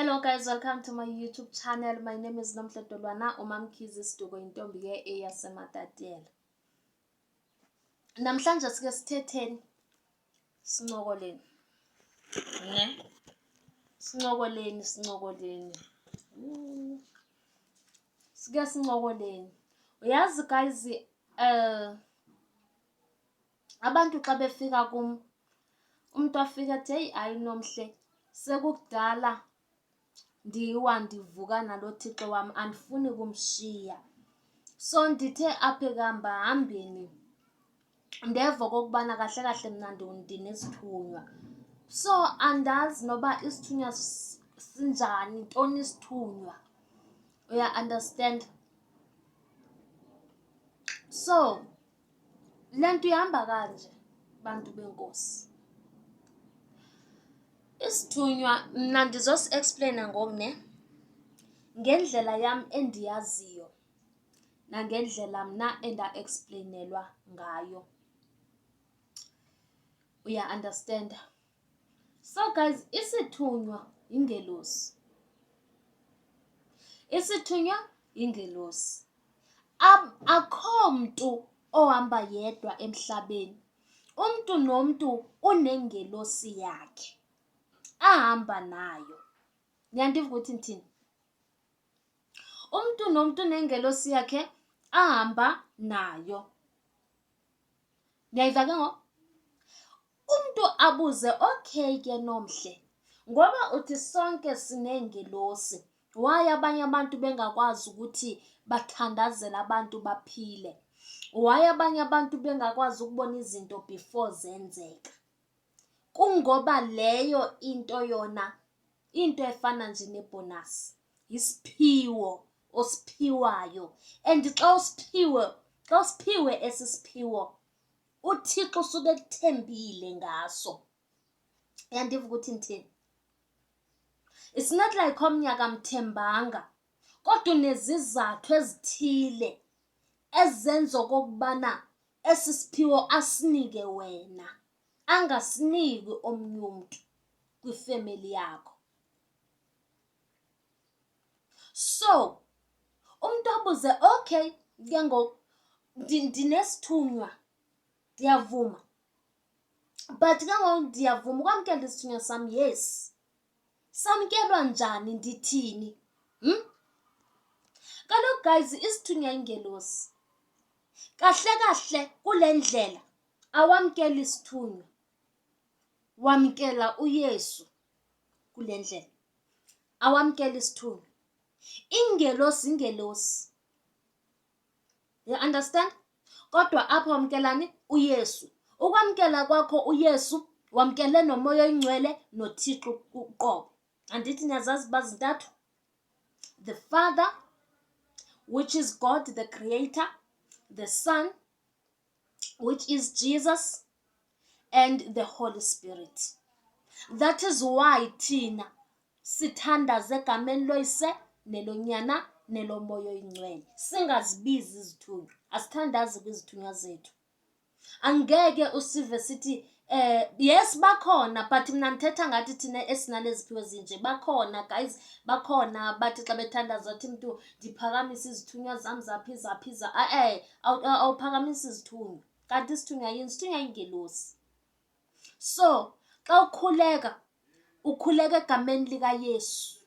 Hello guys, welcome to my YouTube channel. My name is Nomhle Dolwana, uMamkhize Siduko, intombi ke eyaseMatatiele. Namhlanje sike sithetheni, sincokoleni. Ne? Sincokoleni, sincokoleni. Sike sincokoleni. Uyazi guys, abantu xa befika kum, umntu afike athi, heyi hayi Nomhle, sekukudala ndiwa ndivuka nalo Thixo wam, andifuni kumshiya. So ndithe apha ekuhambahambeni ndeva okokubana kahle kahle mna ndinesithunywa. So andazi noba isithunywa sinjani, yintoni isithunywa, uya-understand? So le nto ihamba kanje, bantu benkosi. Isithunywa mna ndizosi-explaina ngoku ne, ngendlela yam endiyaziyo nangendlela mna endaekspleyinelwa ngayo. Uya-understanda? So guys, isithunywa yingelosi. Isithunywa yingelosi. Akho mntu ohamba yedwa emhlabeni. Umntu nomntu unengelosi yakhe ahamba nayo. Niyandiva ukuthi ndithini? Umntu nomntu unengelosi yakhe ahamba nayo. Niyayiva ke ngoku? Umntu abuze, okay ke Nomhle, ngoba uthi sonke sineengelosi, why abanye abantu bengakwazi ukuthi bathandazele abantu baphile? Why abanye abantu bengakwazi ukubona izinto before zenzeka? Kungoba leyo into yona into efana nje nebhonasi, isiphiwo osiphiwayo. And xa usiphiwe, xa usiphiwe esi siphiwo, uThixo usuke ekuthembile ngaso. Uyandiva ukuthi ndithini? It's not like omnye akamthembanga, kodwa unezizathu ezithile ezenza okokubana esi siphiwo asinike wena, angasiniki omnye umntu kwifemeli yakho. So umntu abuze, okay ke ngoku ndinesithunywa, ndiyavuma, but ke ngoku ndiyavuma ukwamkela isithunywa sam, yes. Samkelwa njani, ndithini? Hm? Kaloku guys, isithunywa ingelosi. Kahle kahle kule ndlela awamkeli isithunywa, wamkela uYesu kule ndlela. Awamkeli isithunywa. Ingelosi yingelosi. You understand? Kodwa apha wamkelani? UYesu. Ukwamkela kwakho uYesu, wamkele noMoya oyiNgcwele noThixo uqobo. Andithi niyazazi uba zintathu? The Father, which is God the Creator, the Son, which is Jesus, and the Holy Spirit. That is why thina sithandaza egameni loYise neloNyana neloMoya oyiNgcwele, singazibizi izithunywa. Asithandazi kwizithunywa zethu. Angeke usive sithi yes bakhona, but mna ndithetha ngathi thina esinalezi ziphiwo ezinje. Bakhona guys, bakhona bathi xa bethandaza athi mntu ndiphakamisa izithunywa zam zaphi zaphi za, e-e, awuphakamisi izithunywa. Kanti isithunywa yini? Isithunywa yingelosi. So xa ukhuleka, ukhuleka egameni likaYesu.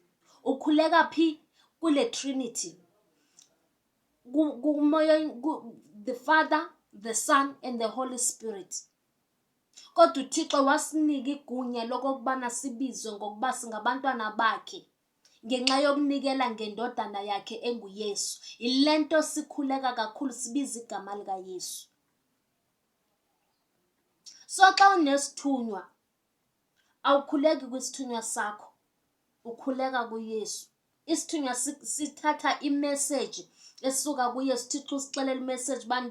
Ukhuleka phi? Kule Trinity. Kumoya, the Father, the Son and the Holy Spirit. Kodwa uThixo wasinika igunya lokokubana sibizwe ngokuba singabantwana bakhe ngenxa yokunikela ngendodana yakhe enguYesu. Yile nto sikhuleka kakhulu sibiza igama likaYesu. So xa unesithunywa, awukhuleki kwisithunywa sakho, ukhuleka kuYesu. Isithunywa sithatha imeseji esuka kuYesu. UThixo usixelela imeseji uba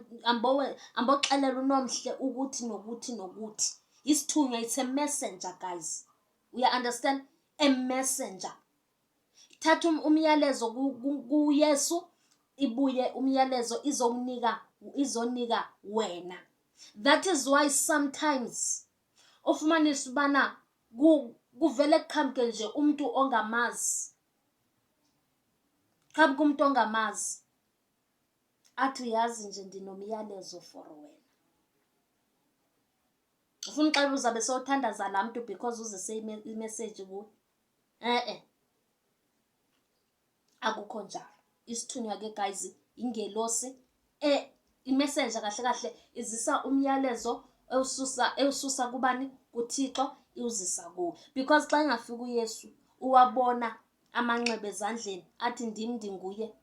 amboxelela uNomhle ukuthi nokuthi nokuthi. Isithunywa, it's a messenger guys. Uya understand? A messenger. Thatha umyalezo kuYesu, ibuye umyalezo izokunika, izonika wena. That is why sometimes ufumanise ubana Kuvele kuqhamuke nje umntu ongamazi, qhamuke umntu ongamazi athi uyazi nje ndinomyalezo for wena. Ufuna uxela uzabe sowuthandaza laa mntu because uzise imeseji kuwe? E-e, akukho njalo. Isithunywa ke guys yingelosi imesenja kahle kahle izisa umyalezo ewususa ewususa kubani? KuThixo iwuzisa kuwe. Because xa ingafika uYesu uwabona amanxeba ezandleni athi ndim ndinguye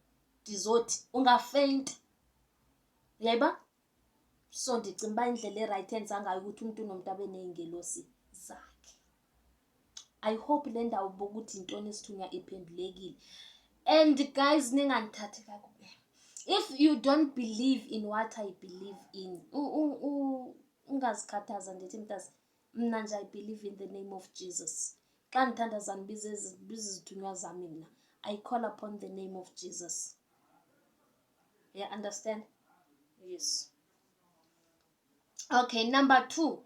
ndizothi ungafeyinta. Uyayiba? So ndicinga uba indlela erayithi enza ngayo ukuthi umntu nomntu abe ney'ngelosi zakhe. I hope le ndawo bokuthi yintoni isithunywa iphendulekile. And guys, ningandithathi kakubi. If you don't believe in what I believe in, ungazikhathaza ndithi mntase, mna nje I believe in the name of Jesus. Xa ndithandaza ndibiza izithunywa zami mna. I call upon the name of Jesus. You understand? Yes. Okay, number 2.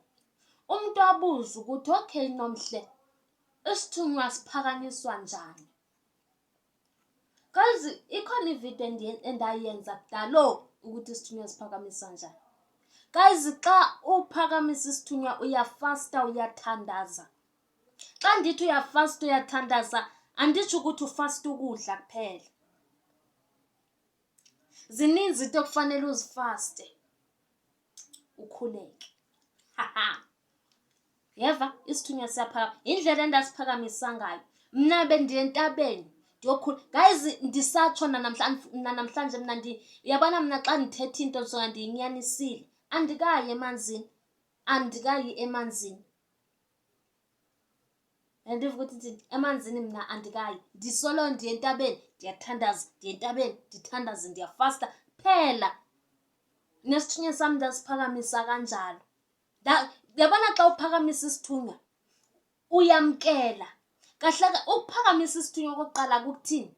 Umuntu abuze ukuthi okay Nomhle, isithunywa siphakanyiswa njani? Guys, ikhona ividiyo endayenza kudalo ukuthi isithunywa siphakamiswa njani. Guys, xa uphakamisa isithunywa uyafasta, uyathandaza. Xa ndithi uyafasta uyathandaza, anditsho ukuthi ufasta ukudla kuphela. Zininzi into ekufanele uzifaste, ukhuleke. Yeva, isithunywa siyaphakama. Yindlela endasiphakamisa ngayo. Mna bendiye entabeni ndiyokhula. Guys, ndisatsho nanamhlanje mna ndi, uyabona mna xa ndithetha into ndisuka ndiyinyanisile. Andikayi emanzini, andikayi emanzini. Andiva ukuthi ndithini, emanzini mna andikayi. Ndisolo ndiye entabeni, ndiyathandaza, ndiye entabeni, ndithandaze, ndiyafasta phela. Nesithunywa sam ndasiphakamisa kanjalo. Uyabona xa uphakamisa isithunywa uyamkela. Kahle ukuphakamisa isithunywa okokuqala kukuthini?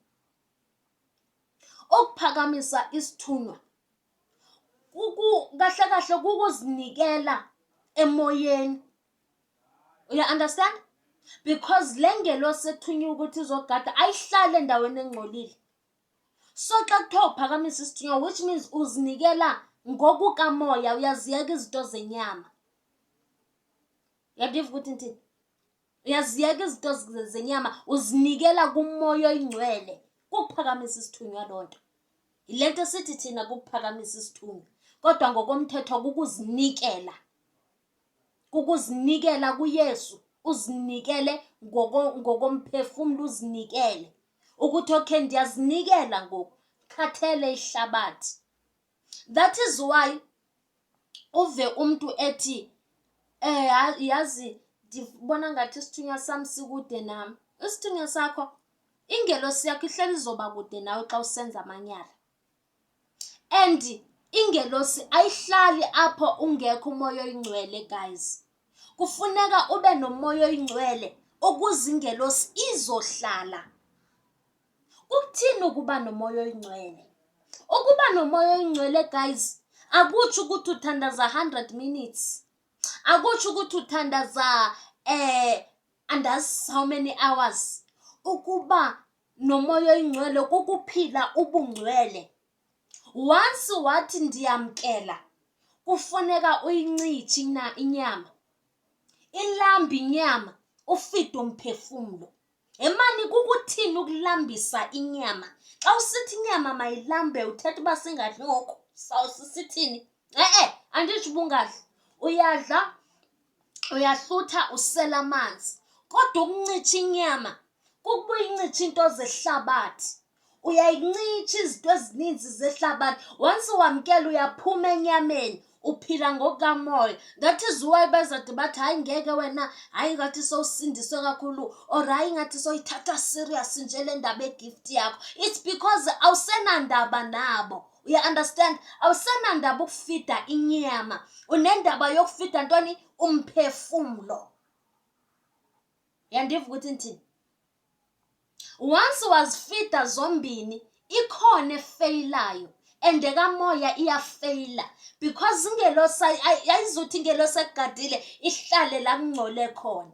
Ukuphakamisa isithunywa kahle kahle kukuzinikela emoyeni. Uya understand? Because le ngelosi ethunywe ukuthi izogada ayihlali endaweni engcolile. So xa kuthiwa uphakamisa isithunywa, which means uzinikela ngokukamoya, uyaziyeka izinto zenyama. Uyandiva ukuthi ndithini? Uyaziyeka izinto zenyama, uzinikela kumoya oyingcwele. Kukuphakamisa isithunywa loo nto. Yile nto sithi thina kukuphakamisa isithunywa, kodwa ngokomthetho kukuzinikela. Kukuzinikela kuYesu, uzinikele ngokomphefumlo, uzinikele ukuthi okay ndiyazinikela ngoku, khathele ihlabathi. That is why uve umntu ethi yazi ndibona ngathi isithunywa sam sikude nam. Isithunywa sakho, ingelosi yakho ihleli izoba kude nawe xa usenza amanyala. And ingelosi ayihlali apho ungekho umoya oyingcwele guys. Kufuneka ube nomoya oyingcwele ukuze ingelosi izohlala. Kukuthini ukuba nomoya oyingcwele? Ukuba nomoya oyingcwele guys akutsho ukuthi uthandaza 100 minutes. Akutsho ukuthi uthandaza andazi how many hours. Ukuba nomoya oyingcwele kukuphila ubungcwele. Once wathi ndiyamkela, kufuneka uyincitshe inyama. Ilambe inyama, ufide umphefumlo. Hemani, kukuthini ukulambisa inyama? Xa usithi inyama mayilambe uthetha uba singadli ngoku? Sawusisithini? E-e, anditsho uba ungadli. Uyadla, uyahlutha, usela amanzi. Kodwa ukuncitsha inyama kukuba uyincitshe iinto zehlabathi. Uyayincitsha izinto ezininzi zehlabathi. Once wamkela uyaphuma enyameni, uphila ngokukamoya. That is why bazade bathi hayi ngeke wena, hayi ngathi sowusindiswe kakhulu, or hayi ngathi soyithatha serious nje le ndaba yegift yakho. It's because awusenandaba nabo. Uya understand? Awusenandaba ukufida inyama, unendaba yokufida ntoni? Umphefumlo. Uyandiva ukuthi ndithini? Once wazifida zombini, ikhona efeyilayo and ekamoya iyafeyila because ingelosi ayizuthi ingelosi ekugadile ihlale la kungcole khona.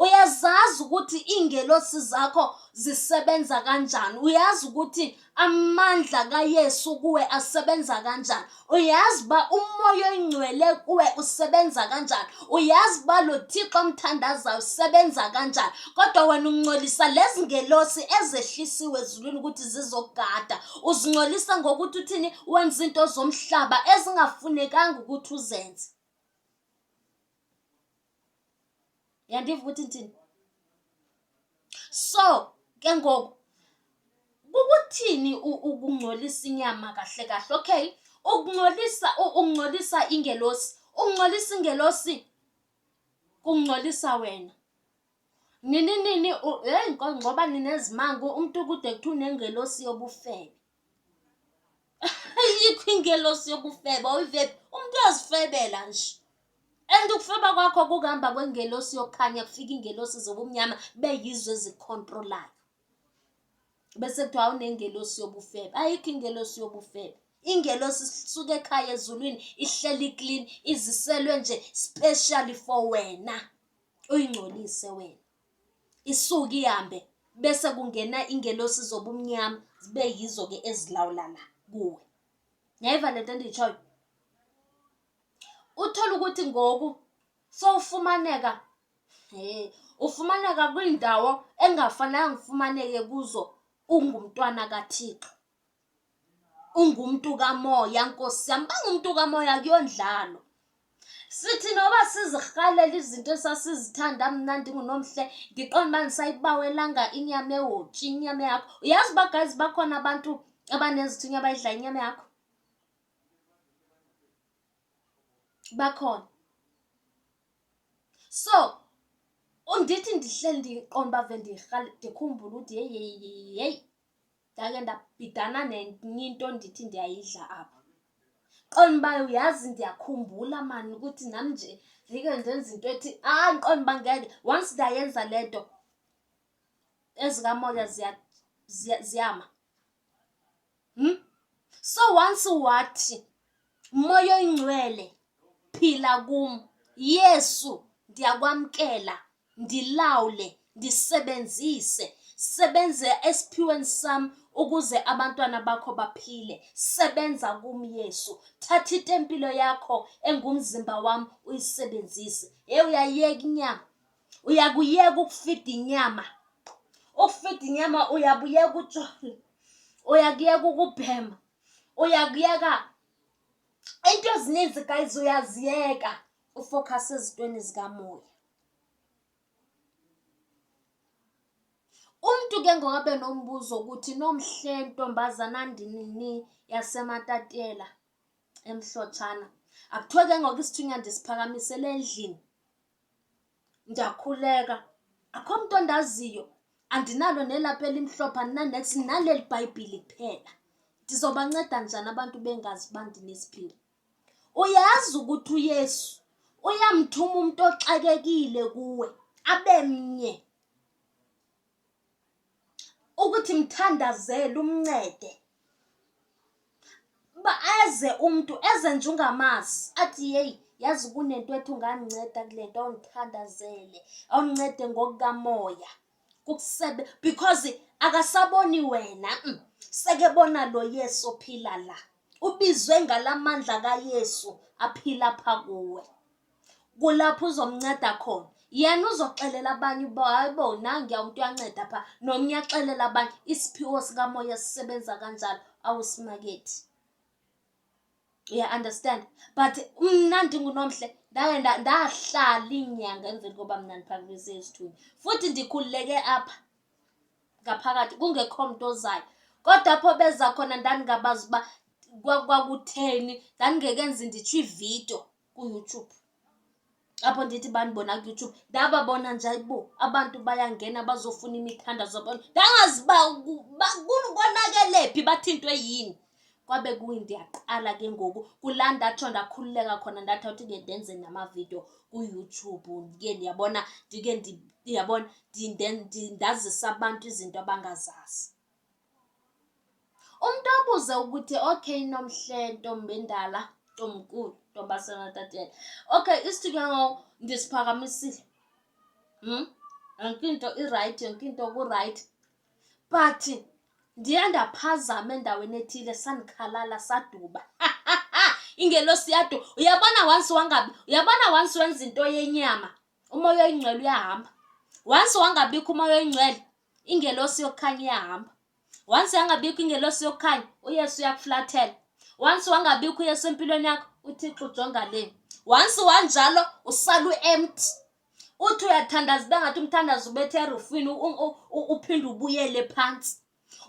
Uyazazi ukuthi iingelosi zakho zisebenza kanjani. Uyazi ukuthi amandla kaYesu kuwe asebenza kanjani. Uyazi uba uMoya oyiNgcwele kuwe usebenza kanjani. Uyazi uba lo Thixo omthandazayo usebenza kanjani. Kodwa wena ungcolisa lezi ngelosi ezehlisiwe ezulwini ukuthi zizokugada. Uzingcolisa ngokuthi uthini? Wenza iinto zomhlaba ezingafunekanga ukuthi uzenze. Uyandiva ukuthi ndithini? So ke ngoku kukuthini ukungcolisa inyama kahle kahle? Okay, ukungcolisa ukungcolisa ingelosi, ukungcolisa ingelosi kungcolisa wena. Nini nini heyi ngoba ninezimanga umntu kude kuthiwa unengelosi yobufebe. Ayikho ingelosi yobufebe, awuyivephi. Umntu uyazifebela nje. And ukufeba kwakho kukuhamba kwengelosi yokukhanya kufika iingelosi zobumnyama beyizo ezikhontrolayo. Bese kuthiwa awunengelosi yobufebe. Ayikho ingelosi yobufebe. Ingelosi isuka ekhaya ezulwini ihleli clean iziselwe nje specially for wena. Uyingcolise wena. Isuke ihambe bese kungena ingelosi zobumnyama zibe yizo ke ezilawula la kuwe. Niyayiva le nto endiyitshoyo? Uthole ukuthi ngoku sowufumaneka he ufumaneka kwiindawo engafanelanga ufumaneke kuzo ungumntwana kaThixo. Ungumntu kamoya, Nkosi yam. Uba ngumntu kamoya akuyondlalo. Sithi noba sizirhalela izinto esasizithanda mna ndinguNomhle, ndiqonde uba ndisayibawelanga inyama ehotshi, inyama yakho. Uyazi uba guys bakhona abantu abanezithunywa abayidla inyama yakho? Bakhona. So undithi ndihleli ndiqonda uba ve ndirhale ndikhumbule ukuthi heyi heyi heyi heyi ndake ndabhidana nenye into ndithi ndiyayidla apha. Qonda uba uyazi ndiyakhumbula maan ukuthi nam nje ndike ndenze into ethi hayi ndiqonde uba ngeke. Once ndayenza le nto ezikamoya ziyama. So once wathi Moya oyiNgcwele phila kum, Yesu ndiyakwamkela, ndilawule, ndisebenzise, sebenza esiphiweni sam ukuze abantwana bakho baphile. Sebenza kum Yesu, thatha itempile yakho engumzimba wam uyisebenzise. Heyi uyayiyeka inyama, uyakuyeka ukufida inyama, ukufida inyama uyabuyeka utshwala, uyakuyeka ukubhema, uyakuyeka into ezininzi guys, uyaziyeka ufowukhase ezintweni zikamoya. Umntu ke ngoku abe nombuzo ukuthi Nomhle ntombazana ndinini yaseMatatiyela eMhlotshana, akuthiwe ke ngoku isithunywa ndisiphakamisele endlini ndiyakhuleka, akho mntu ondaziyo, andinalo nelaphu elimhlophe, andina-niks, ndinaleli Bhayibhile kuphela. Ndizobanceda njani abantu bengazi uba ndinesiphiwo? Uyazi ukuthi uYesu uyamthuma umntu oxakekile kuwe abe mnye ukuthi mthandazele umncede. Uba eze umntu eze nje ungamazi athi yeyi yazi kunento ethi ungandinceda kule nto awundithandazele, awundincede ngokukamoya. Kukusebe because akasaboni wena sekebona lo Yesu ophila la. Ubizwe ngala mandla kaYesu aphila apha kuwe. Kulapho uzomnceda khona. Yena uzoxelela abanye uba hayi bo nanguya umntu uyanceda phaa, nomnye axelele abanye. Isiphiwo sikamoya sisebenza kanjalo, awusimakethi. Uya-understand? But mna ndinguNomhle ndaye ndahlala iinyanga emveni koba mna ndiphakamise isithunywa. Futhi ndikhululeke apha ngaphakathi kungekho mntu ozayo. Kodwa apho beza khona ndandingabazi uba kwakutheni, ndandingekenzi nditsho ividiyo kuYouTube apho ndithi bandibona kuYouTube. Ndababona nje hayibo abantu bayangena bazofuna imithandazo abantu, ndangazi uba konakele phi, bathintwe yini. Kwabe kuyi ndiyaqala ke ngoku kulaa ndatsho ndakhululeka khona, ndathi awuthi ke ndenze namavidiyo kuYouTube, ndike ndiyabona, ndike ndiyabona ndazise abantu izinto abangazazi. Umntu abuze ukuthi okay Nomhle ntombendala, ntomnkulu, ntombasematatele, okay isithunywa ngoku ndisiphakamisile, Yonke into irayithi, yonke into kurayithi. But ndiye ndaphazama endaweni ethile, sandikhalala saduba. Ingelosi yaduba. Uyabona once wangabi, uyabona once wenza into yenyama, umoya oyingcwele uyahamba. Once wangabikho umoya oyingcwele, ingelosi yokukhanya iyahamba. Once yangabikho ingelosi yokukhanya, uYesu uyakuflathela. Once wangabikho uYesu empilweni yakho, uThixo ujonga le. Once wanjalo usala u-empty. Uthi uyathandaza ube ngathi umthandazo ubethe erufini, uphinde ubuyele phantsi.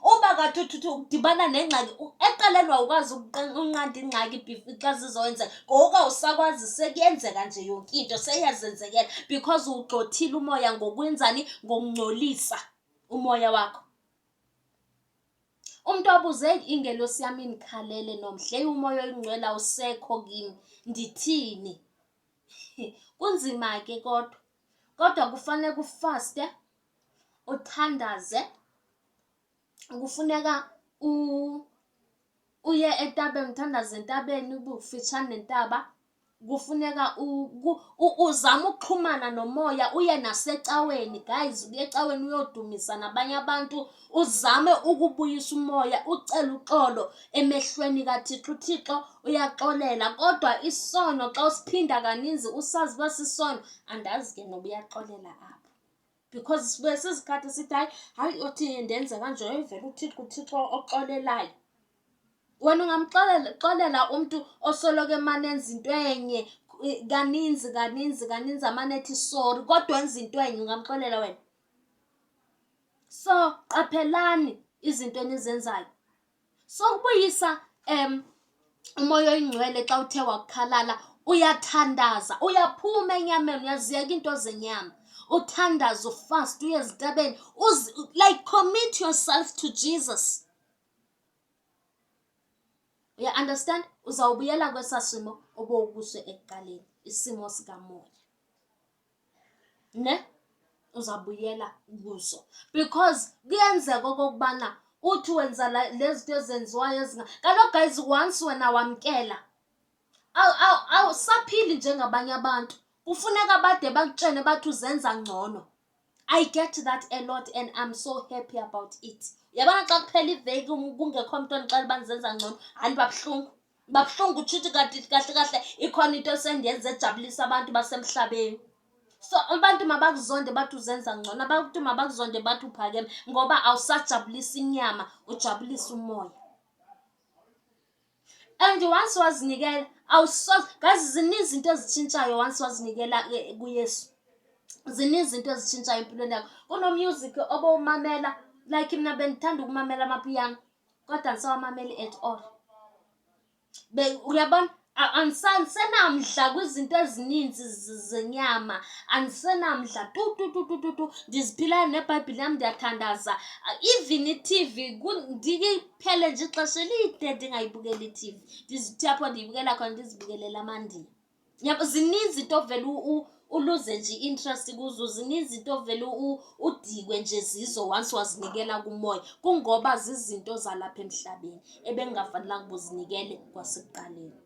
Uba kathi uthi udibana nengxaki, ekuqaleni wawukwazi unqanda ingxaki xa zizoyenzeka, ngoku awusakwazi, sekuyenzeka nje yonke into, seyiyazenzekela because uwugxothile umoya ngokwenzani? Ngokungcolisa umoya wakho. Umntu abuze, eyi ingelosi yam indikhalele nomhle, eyi umoya oyingcwele awusekho kim, ndithini? Kunzima ke kodwa, kodwa kufanele ufaste, uthandaze. Kufuneka uye entabeni, uthandaze entabeni ube kufitshane nentaba. Kufuneka uzame ukuxhumana nomoya, uye nasecaweni guys, uye ecaweni uyodumisa nabanye abantu, uzame ukubuyisa umoya, ucele uxolo emehlweni kaThixo. UThixo uyaxolela, kodwa isono xa usiphinda kaninzi usazi uba sisono, andazi ke noba uyaxolela apho. Because sibuye sizikhathe sithi hayi, hayi othi ndenze kanje, hayi vele uThixo, uThixo oxolelayo. Wena ungamxolela, xolela umntu osoloko emane enza into enye kaninzi, kaninzi, kaninzi, amane ethi sorry, kodwa wenza into enye, ungamxolela wena? So qaphelani izinto enizenzayo. So ukubuyisa umoya oyingcwele xa uthe wakukhalala, uyathandaza, uyaphuma enyameni, uyaziyeka iinto zenyama, uthandaze, ufast, uye ezintabeni, like commit yourself to Jesus. Uya understand? Uzawubuyela kwesaa simo obowukuso ekuqaleni, isimo sikamoya. Ne? Uzawubuyela kuso. Because kuyenzeka okokubana uthi wenza lezi zinto ezenziwayo ezinga. Kaloku guys, once wena wamkela, awusaphili njengabanye abantu. Kufuneka bade bakutshene bathi uzenza ngcono. I get that a lot and I'm so happy about it. Uyabona xa kuphela iveki kungekho mntu ondixelela uba ndizenza ngcono, hayi ndiba buhlungu. Ndiba buhlungu utsho kanti kahle kahle ikhona into esendiyenza ejabulisa abantu basemhlabeni. So abantu mabakuzonde bathi uzenza ngcono, abantu mabakuzonde bathi uphakeme, ngoba awusajabulisi inyama, ujabulisa umoya. And once wazinikela, awusoze, guys, zininzi izinto ezitshintshayo once wazinikela kuYesu. Zininzi izinto ezitshintshayo empilweni yakho. Kuno-music obowumamela, like mna bendithanda ukumamela amapiano, kodwa andisawamameli at all. Uyabona, andisenamdla kwizinto ezininzi zenyama, andisenamdla tu tu tu tu tu tu. Ndiziphilela neBhayibhile yam, ndiyathandaza. Even i-T V, ndiphele nje ixesha elide ndingayibukeli i-T V. Ndizithi apho ndiyibukela khona ndizibukelele amaNdiya. Yabo, zininzi into ovele uluze nje i-interest kuzo, zininzi into ovele udikwe nje zizo once wazinikela kumoya. Kungoba zizinto zalapha emhlabeni ebekungafanelanga uba uzinikele kwasekuqaleni.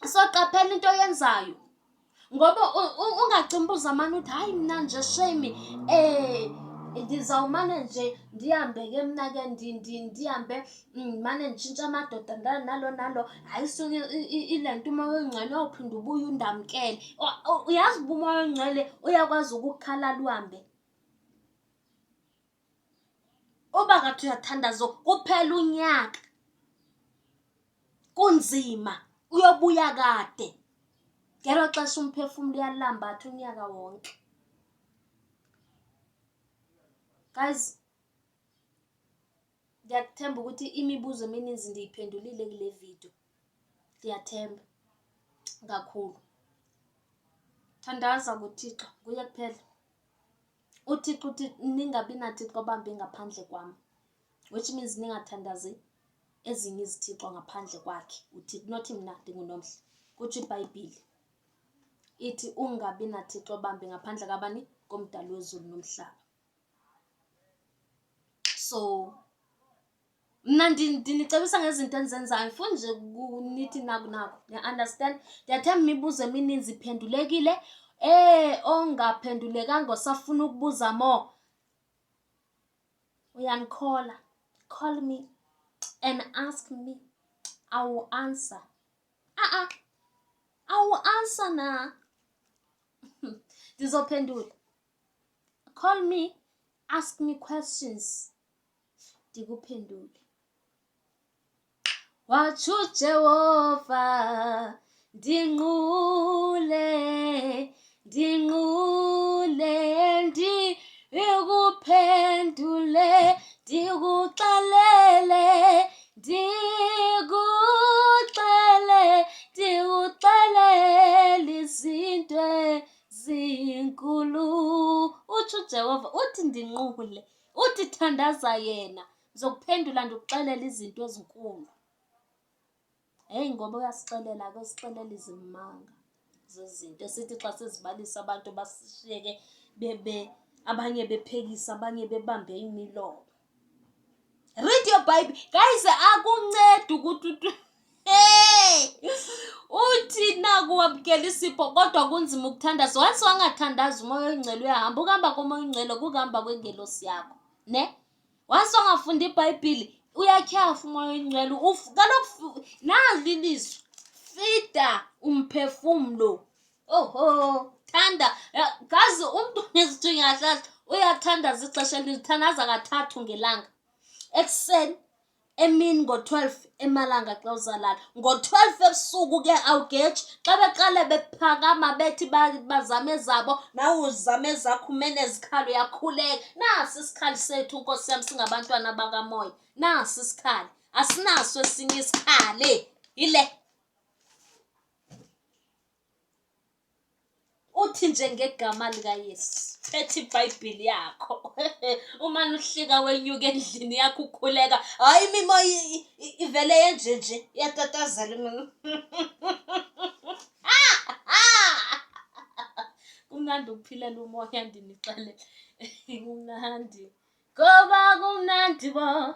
So qaphela into oyenzayo, ngoba ungacingi uba uzamane uthi hayi mna nje shame, ndizawumane nje ndihambe ke mna ke ndihambe ndimane nditshintsha amadoda nalo nalo, hayi suke ile nto umoya oyingcwele uyawuphinda ubuye undamkele. Uyazi uba umoya oyingcwele uyakwazi ukukhalala uhambe? Uba kathi uyathandaza kuphela unyaka, kunzima, uyobuya kade. Ngelo xesha umphefumlo uyalambatha unyaka wonke. Guys, ndiyakuthemba ukuthi imibuzo emininzi ndiyiphendulile kule video. Ndiyathemba kakhulu. Thandaza kuThixo, nguye kuphela. UThixo uthi ningabi naThixo bambi ngaphandle kwam, which means ningathandazi ezinye izithixo ngaphandle kwakhe uThixo. Not mna ndinguNomhle, kutsho iBhayibhile. Ithi ungabi naThixo bambi ngaphandle kabani? Komdali wezulu nomhlaba. So Mna ndinicebisa ngezinto endizenzayo, andifuni nje nithi naku naku. Niya-understand? Ndiyathemba imibuzo emininzi iphendulekile. Ongaphendulekanga osafuna ukubuza more, uyandikhola. Call me and ask me. I will answer. A-a, I will answer na. Ndizophendula. Call me, ask me questions. Ndikuphendule. Watsho uJehova, ndinqule, ndinqule, ndikuphendule, ndikuxelele, ndikuxele, ndikuxelele izinto ezinkulu. Utsho uJehova, uthi ndinqule. Uthi thandaza yena, ndizokuphendula ndikuxelele izinto ezinkulu. Heyi, ngoba uyasixelela ke, usixelela izimanga zezinto esithi xa sizibalisa abantu basishiyeke bebe abanye bephekisa, abanye bebambe imilomo. Read your Bible. Guys, akuncedi ukuthi Hey! Uthi naku wamkela isipho kodwa kunzima ukuthandaza. Once wangathandaza umoya oyingcwele uyahamba. Ukuhamba komoya oyingcwele kukuhamba kwengelosi yakho, ne? Once wangafunda iBhayibhile uyatyhafa umoya oyingcwele. Kaloku nali ilizwi. Fida umphefumlo. Oho, thanda. Gazi umntu onesithunywa kahle uyathandaza ixesha elininzi, uthandaza kathathu ngelanga. Ekuseni, emini ngo-12, emalanga xa uzalala. Ngo-12 ebusuku ke awugeji. Xa beqale bephakama bethi bazame ezabo, nawe uzame ezakho, umene ezikhali, uyakhuleka. Nasi isikhali sethu, Nkosi yam, singabantwana bakamoya. Nasi isikhali, asinaso esinye isikhali, yile. Uthi nje ngegama likaYesu, phethe iBhayibhili yakho. Umane uhlika wenyuka endlini yakho ukhuleka. Hayi, imimoya ivele yenje nje, iyatatazela. Kumnandi ukuphilela umoya, ndinixelele. Kumnandi. Ngoba kumnandi bo.